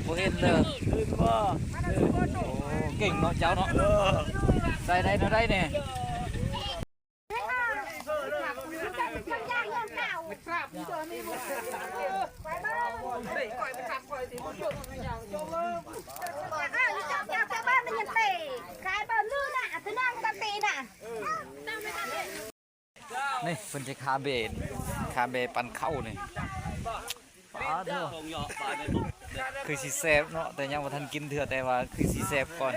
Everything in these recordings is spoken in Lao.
ບໍ່ເຫັນເດີ ຂຶ້ນບໍ່? ໂອ້ ເກັ່ງເນາະເຈົ້າເນາະ. ເອີ ໄດ້ ໄດ້ເທົ່າໃດນີ້? ນີ້ເພິ່ນຈະຄາເບ ຄາເບປັນເຂົ້ານີ້. ປາດໂທ້ ຄືຊິແຊບເນາະ ແຕ່ຍັງບໍ່ທັນກິນເທື່ອ ແຕ່ວ່າຄືຊິແຊບກ່ອນ.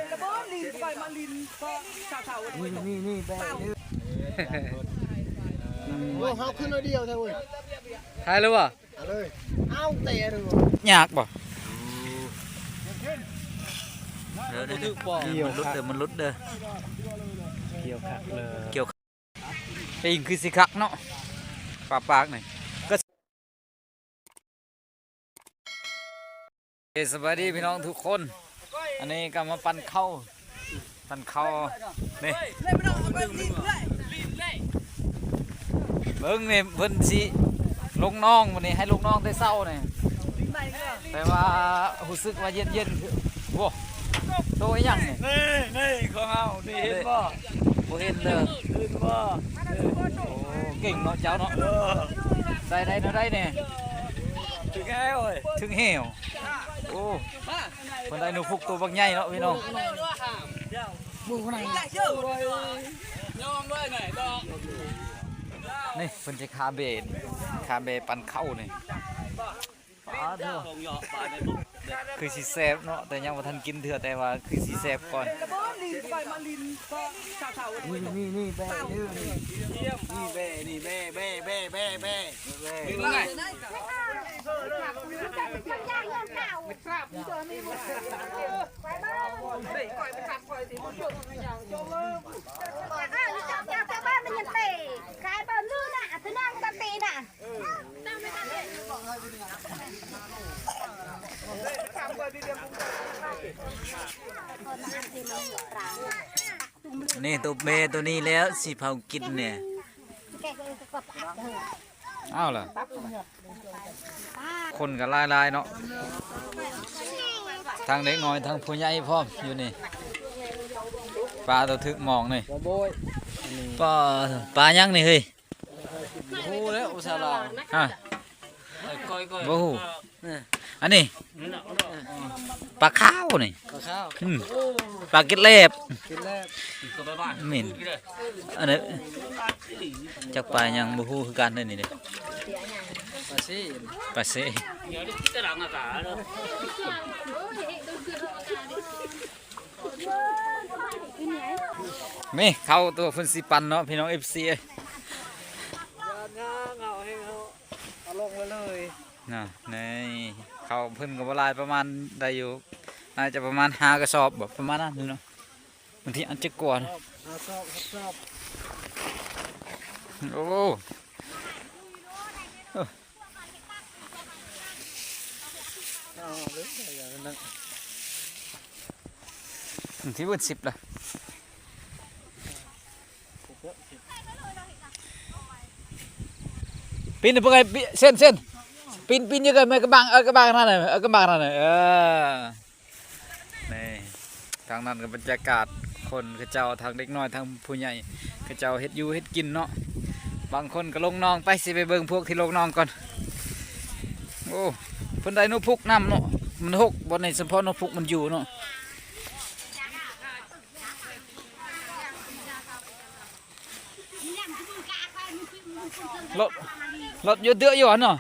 ນີ້ໆໆ ແປະ ໂອ້ ເຮົາຂຶ້ນໜ້ອຍດຽວແທ້ເວີຍ. ຖ່າຍແລ້ວບໍ່? ເອົາເລີຍ ເອົາແຕ່ເດີ. ຍາກບໍ່? ເດີ ມັນຫຼຸດເດີ ມັນຫຼຸດເດີ. ກ່ຽວຄັກເລີຍ ກ່ຽວ ປີງຄືຊິຄັກເນາະ ປາປາກນີ້. ເອີ ສະບາຍດີພີ່ນ້ອງທຸກຄົນ ອັນນີ້ກໍມາປັ່ນເຂົ້າ ປັ່ນເຂົ້ານີ້. ເບິ່ງນີ້ ເພິ່ນຊິລົງໜອງ ມື້ນີ້ໃຫ້ລົງໜອງແຕ່ເຊົ້ານີ້ ແຕ່ວ່າຮູ້ສຶກວ່າເຢັນໆ ໂອ້ ໂຕອີ່ຫຍັງນີ້? ນີ້ ນີ້ຂອງເຮົານີ້ ເຫັນບໍ່? ບໍ່ເຫັນເດີ ຂຶ້ນບໍ່? ໂອ້ ເກັ່ງເນາະເຈົ້າເນາະ. ເອີ ໄດ້ ໄດ້ເທົ່າໃດນີ້? ເຖິງແຮວເອີຍ ເຖິງແຮວ. ໂອ້ ເພິ່ນໄດ້ໜູພຸກໂຕບັກໃຫຍ່ເນາະພີ່ນ້ອງ. ນີ້ເພິ່ນຈະຄາເບ ຄາເບປັ່ນເຂົ້ານີ້. ປາດໂທ້ ຄືຊິແຊບເນາະ ແຕ່ຍັງບໍ່ທັນກິນເທື່ອ ແຕ່ວ່າຄືຊິແຊບກ່ອນ. ນີ້ໆໆ ແບະ ນີ້ແບະ ແບະ ແບະ ແບະ ແບະ. ນີ້ໂຕແມ່ໂຕນີ້ແລ້ວ ຊິເຜົາກິນແດ່. ເອົາລະ ຄົນກໍຫຼາຍໆເນາະ ທັງເດັກນ້ອຍທັງຜູ້ໃຫຍ່ພ້ອມຢູ່ນີ້. ປາໂຕຖືກໝອງນີ້ ປາ ປາຫຍັງນີ້ເຮີ້ຍ? ບໍ່ຮູ້ແລ້ວ ອຸສາລາວ ຮະ ກ້ອຍໆ ບໍ່ຮູ້. ເອີ ອັນນີ້ ເອີ ປາຂາວນີ້ ປາຂາວ ອືມ ປາເກັດແລບ ເກັດແລບ ແມ່ນ. ອັນນີ້ ຈັກປາຫຍັງບໍ່ຮູ້ຄືກັນເດ້ນີ້ເດ້ ປາເຊ ປາເຊ. ນີ້ເຂົ້າໂຕເພິ່ນຊິປັ່ນເນາະ ພີ່ນ້ອງເອັຟຊີເອີຍ. ເອົາລົງເລີຍ ນະ ນີ້ເຂົ້າເພິ່ນກໍບໍ່ຫຼາຍ ປະມານໄດ້ຢູ່ ໜ້າຈະປະມານຫ້າກະສອບບໍ ປະມານນັ້ນເນາະ. ບາງທີອາດຈະກວ່ານະ ຫ້າສອບ ຫົກສອບ. ໂອ້ ເອີ ເອົາເລີຍ ຢ່າງນັ້ນ ທີ່ເບິດສິບລະ. ປີນໄປ ເສັ້ນ ເສັ້ນ ປີນ ປີນຢູ່ກັບແມ່ກະບັງ ເອີ ກະບັງນັ້ນ ເອີ ກະບັງນັ້ນ ເອີ. ນີ້ ທາງນັ້ນກໍບັນຍາກາດ ຄົນເຂົາເຈົ້າ ທັງເດັກນ້ອຍ ທັງຜູ້ໃຫຍ່ ເຂົາເຈົ້າເຮັດຢູ່ເຮັດກິນເນາະ. ບາງຄົນກໍລົງໜອງໄປ ຊິໄປເບິ່ງພວກທີ່ລົງໜອງກ່ອນ. ໂອ້ ເພິ່ນໄດ້ໜູພຸກນຳເນາະ ມັນຫົກ ບ່ອນນີ້ສະເພາະໜູພຸກມັນຢູ່ເນາະ. ລົດ ລົດຢູ່ເດືອຢູ່ຫັ້ນເນາະ.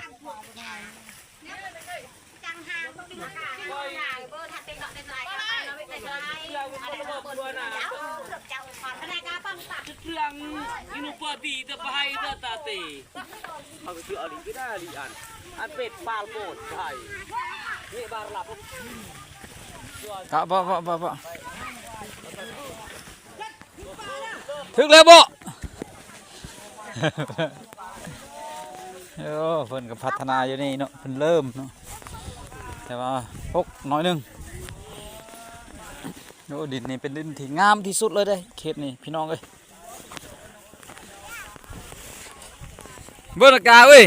ກະ ປະ ປະ ປະ ປະ. ຖືກແລ້ວບໍ? ໂອ້ ເພິ່ນກໍພັດທະນາຢູ່ນີ້ເນາະ ເພິ່ນເລີ່ມເນາະ ແຕ່ວ່າຫົກໜ້ອຍໜຶ່ງ. ໂອ້ ດິນນີ້ເປັນດິນທີ່ງາມທີ່ສຸດເລີຍເດ້ ເຂດນີ້ພີ່ນ້ອງເອີຍ. ເບິ່ງອາກາດເອີຍ.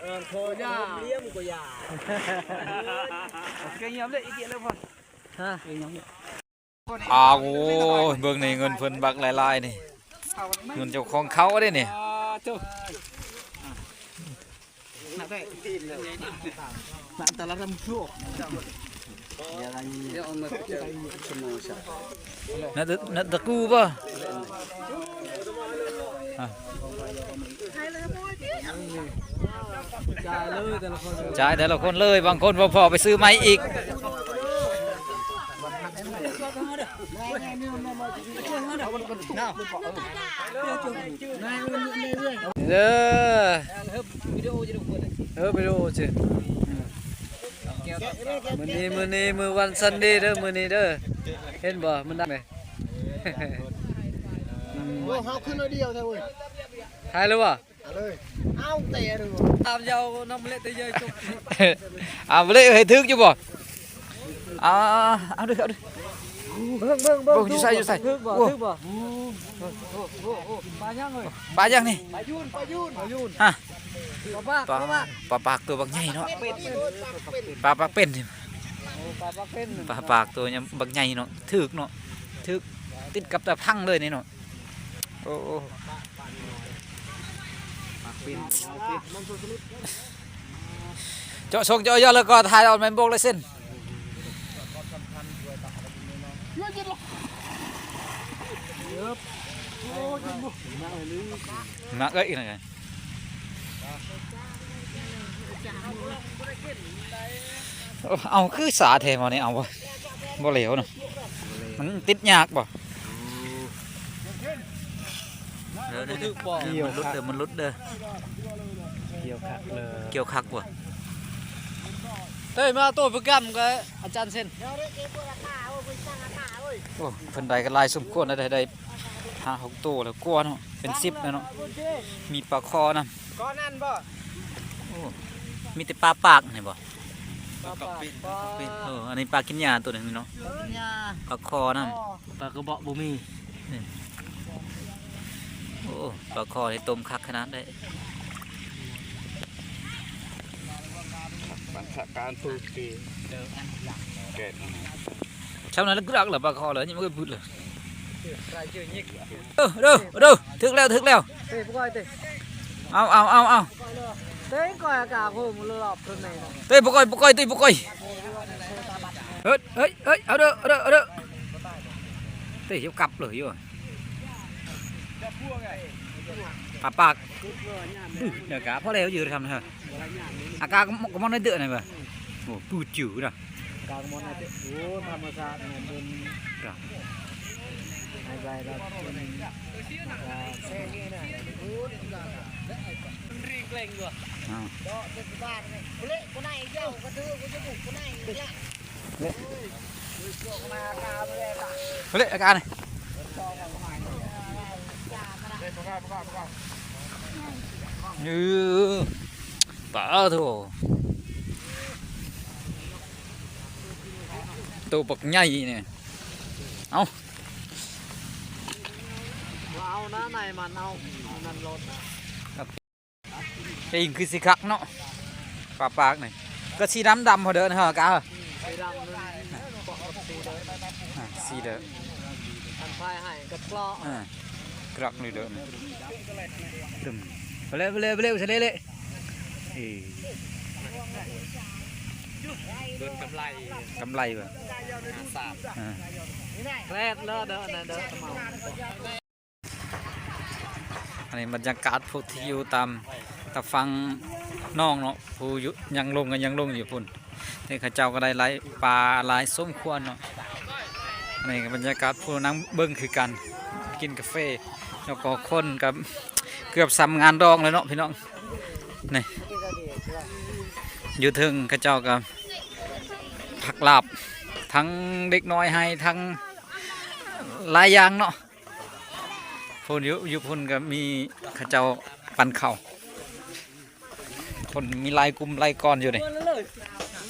ເອີ ໂທຢ່າ ເລື່ອມກໍຢ່າ ເກັ່ງຍາມເລີຍ ອີກເກຍເລີຍ ພໍ່ ຮະ ເກັ່ງຍາມເລີຍ. ອ້າວ ໂອ້ຍ ເບິ່ງນີ້ ເງິນເພິ່ນບັກຫຼາຍໆນີ້ ເງິນເຈົ້າຂອງເຂົາເດ້ນີ້. ນະ ນະຕະກູບໍ່? ຈ່າຍແຕ່ລະຄົນເລີຍ ບາງຄົນບໍ່ພໍໄປຊື້ໃໝ່ອີກ. ເດີ ເອີ ວິດີໂອຊິ ມື້ນີ້ ມື້ນີ້ມື້ວັນຊັນເດເດີ ມື້ນີ້ເດີ. ເຫັນບໍ່ ມັນດັງເດ. ໂອ້ ເຮົາຂຶ້ນໜ້ອຍດຽວແທ້ເວີຍ. ຖ່າຍແລ້ວບໍ່? ເອົາເລີຍ ເອົາແຕ່ດູ ຕາມຍາວນຳເລະແຕ່ໃຫຍ່ຈົບ. ເອົາເລະ ເຮັດຖືກຢູ່ບໍ່? ອ່າ ເອົາເດີ ເອົາເດີ ເບິ່ງ ເບິ່ງ ເບິ່ງ ຢູ່ໃສ ຢູ່ໃສ? ຖືກບໍ່? ໂອ້ ຖືກບໍ່? ປາຫຍັງເອີຍ? ປາຫຍັງນີ້? ປາຢູນ ປາຢູນ ປາຢູນ ຮະ ປາປາກ ປາປາກ ປາປາກຕົວບັກໃຫຍ່ເນາະ. ປາປາກເປັນ ປາປາກເປັນ ໂອ້ ປາປາກເປັນ ປາປາກຕົວບັກໃຫຍ່ເນາະ. ຖືກເນາະ ຖືກ ຕິດກັບຕາພັງເລີຍນີ້ເນາະ. ໂອ້ ເຈາະຊົງເຈາະຢອດ ແລ້ວກໍຖ່າຍເອົາແມ່ນໂບກລາຍເຊັນ. ໜັກເອີຍ ອີກໜ້ອຍ. ເອົາ ຄືສາແທ້ໝໍນີ້. ເອົາ ບໍ່ ບໍ່ເຫຼວເນາະ. ມັນຕິດຍາກບໍ່? ເອີ ມັນຫຼຸດເດີ ມັນຫຼຸດເດີ. ກ່ຽວຄັກເລີຍ ກ່ຽວຄັກບໍ່? ເອີ ມາໂຕໂປຣແກຣມກັບອາຈານເຊັນ. ໂອ້ ເພິ່ນໄດ້ກັນຫຼາຍສົມຄວນ ໄດ້ ໄດ້ຫ້າຫົກໂຕແລ້ວກວ່າເນາະ ເປັນສິບແລ້ວເນາະ. ມີປາຄໍນຳ ກ້ອນນັ້ນບໍ່? ໂອ້ ມີແຕ່ປາປາກນີ້ບໍ່? ປາປາກ ປາເປັນ ເອີ ອັນນີ້ປາກິນຫຍ້າໂຕໜຶ່ງເນາະ ປາກິນຫຍ້າ ປາຄໍນຳ. ປາກະເບາະບໍ່ມີ. ໂອ້ ປາຄໍນີ້ຕົ້ມຄັກຂະໜາດໃດ. ບັນຊາການປູກຕີ ແກະ ຊ່ຳນັ້ນກະດັກລະປາຄໍລະ ຍັງບໍ່ເຄີຍບຶດເລີຍ. ເດີ ເດີ ເດີ ຖືກແລ້ວ ຖືກແລ້ວ. ເຕະບໍ່ກ່ອຍເຕະ ເອົາ ເອົາ ເອົາ ເອົາ ເຕະກ່ອຍອາກາດໂຫ ມັນລອບເພິ່ນແມ່ນ. ເຕະບໍ່ກ່ອຍ ບໍ່ກ່ອຍ ເຕະບໍ່ກ່ອຍ. ເຮີ້ຍ ເຮີ້ຍ ເຮີ້ຍ ເອົາເດີ ເອົາເດີ ເອົາເດີ. ເຕະກັບເລີຍຢູ່ ປາປາກ. ເດີກະພໍແລ້ວຢູ່ທຳນະ ອາກາດກໍມອງໄດ້ເດີນະ. ໂອ້ ປູດຢູ່ນະ. ກາງມອນອາດຈະ ໂອ້ ທຳມະຊາດນີ້ເປັນ ໃຫ້ໃບລະເປັນ ມັນຣີເກຣັງຢູ່. ອ້າວ ເລະ ເລະ ອາການນີ້ ເອີ ປາໂທ ໂຕບັກໃຫຍ່ນີ້. ເອົາ ບໍ່ເອົານະ ໃນມັນເອົາ ອັນນັ້ນໂລດນະ. ປີ້ງຄືຊິຄັກເນາະ ປາປາກນີ້ ກໍສີດຳດຳພໍເດີນະ ເຮົາກະ ອືມ ສີດຳ ອ່າ ສີເດີ ອັນພາຍໃຫ້ກັບເກາະ ອ່າ ກະລັກນີ້ເດີ ຕຶມ ໄປເລີຍ ໄປເລີຍ ໄປເລີຍ ໄປເລີຍ. ເອີ ໂດນກຳໄລ ກຳໄລບໍ່? ອາ ແຄລດເລີເດີ ອັນນັ້ນເດີ ອັນນີ້ບັນຍາກາດພວກທີ່ຢູ່ຕາມຕາຝັ່ງໜອງເນາະ ຜູ້ຢູ່ ຍັງລົງກໍຍັງລົງຢູ່ພຸ້ນ ນີ້ເຂົາເຈົ້າກໍໄດ້ໄລ່ປາຫຼາຍສົມຄວນເນາະ ອັນນີ້ກໍບັນຍາກາດຜູ້ນັ່ງເບິ່ງຄືກັນ ກິນກາເຟ ແລ້ວກໍຄົນກໍເກືອບສ່ຳງານດອງແລ້ວເນາະພີ່ນ້ອງ ນີ້ ຢູ່ເທິງເຂົາເຈົ້າກໍຜັກລາບ ທັງເດັກນ້ອຍໃຫ້ ທັງຫຼາຍຢ່າງເນາະ. ພຸ້ນຢູ່ ຢູ່ພຸ້ນກໍມີເຂົາເຈົ້າປັນເຂົ້າ ຄົນມີຫຼາຍກຸ່ມຫຼາຍກ້ອນຢູ່ນີ້ ເບິ່ງເລີຍ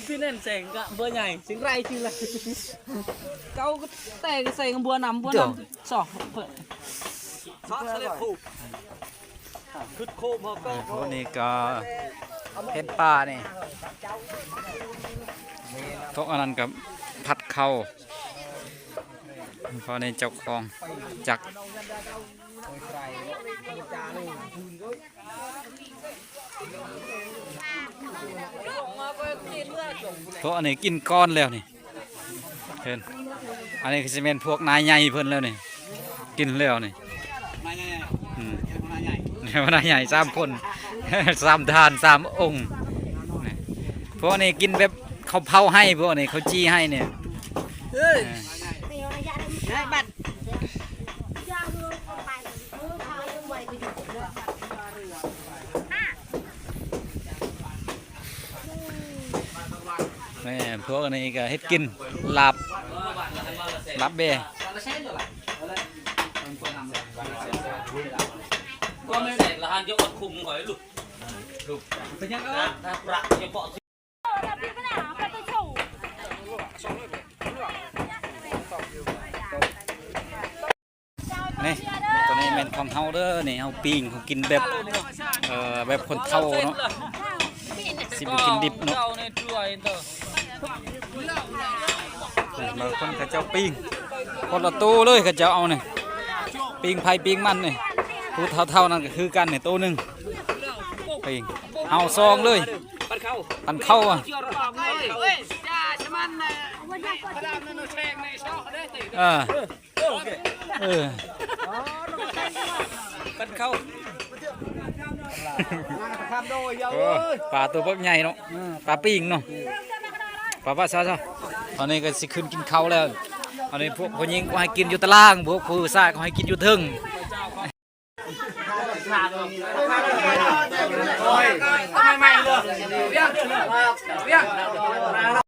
ພີ່ແໜ້ນແສງກະເບື່ອໃຫຍ່ ສຽງໄຣຈິງລະ ເຂົາກໍແຕ່ງແສງເບື່ອນຳ ເບື່ອນຳ ຊອກເພິ່ນ ຊອກສະເລັດພູ ຄືໂຄມເຮົາກໍ ເອີ ພວກນີ້ກໍເຮັດປານີ້ ພວກອັນນັ້ນກໍຜັດເຂົ້າ ເພາະໃນເຈົ້າຂອງຈັກ ພວກອັນນີ້ກິນກ່ອນແລ້ວນີ້ ເຫັນ ອັນນີ້ຄືຊິແມ່ນພວກນາຍໃຫຍ່ເພິ່ນແລ້ວນີ້ ກິນແລ້ວນີ້ ອືມ ນາຍໃຫຍ່ ນາຍໃຫຍ່ສາມຄົນ ສາມທ່ານ ສາມອົງ ພວກນີ້ກິນແບບເຂົາເຜົາໃຫ້ ພວກນີ້ເຂົາຈີ່ໃຫ້ນີ້ ເອີ ເອີ ແມ່ນ ພວກນີ້ກໍເຮັດກິນ ລາບ ລາບແບ້ ເປັນຫຍັງເອີຍ? ນີ້ ໂຕນີ້ແມ່ນຂອງເຮົາເດີ ນີ້ເຮົາປີ້ງ ເຮົາກິນແບບ ເອີ ແບບຄົນເຖົ້າເນາະ ຊິບໍ່ກິນດິບເນາະ ນີ້ ບາງຄົນເຂົາເຈົ້າປີ້ງ ຄົນລະໂຕເລີຍ ເຂົາເຈົ້າເອົານີ້ ປີ້ງໃຜປີ້ງມັນນີ້ ຜູ້ເຖົ້າໆນັ້ນກໍຄືກັນນີ້ ໂຕໜຶ່ງ ປີ້ງ ເອົາຊອງເລີຍ ປັນເຂົ້າ ປັນເຂົ້າ ເອີ ເອີ ປັນເຂົ້າ ໂອ້ ປາໂຕບັກໃຫຍ່ເນາະ ປາປີ້ງເນາະ ປາ ປາຊາ ຊາ ຕອນນີ້ກໍຊິຂຶ້ນກິນເຂົ້າແລ້ວ ອັນນີ້ພວກຜູ້ຍິງກໍໃຫ້ກິນຢູ່ຕາລ່າງ ພວກຜູ້ຊາຍກໍໃຫ້ກິນຢູ່ເທິງ.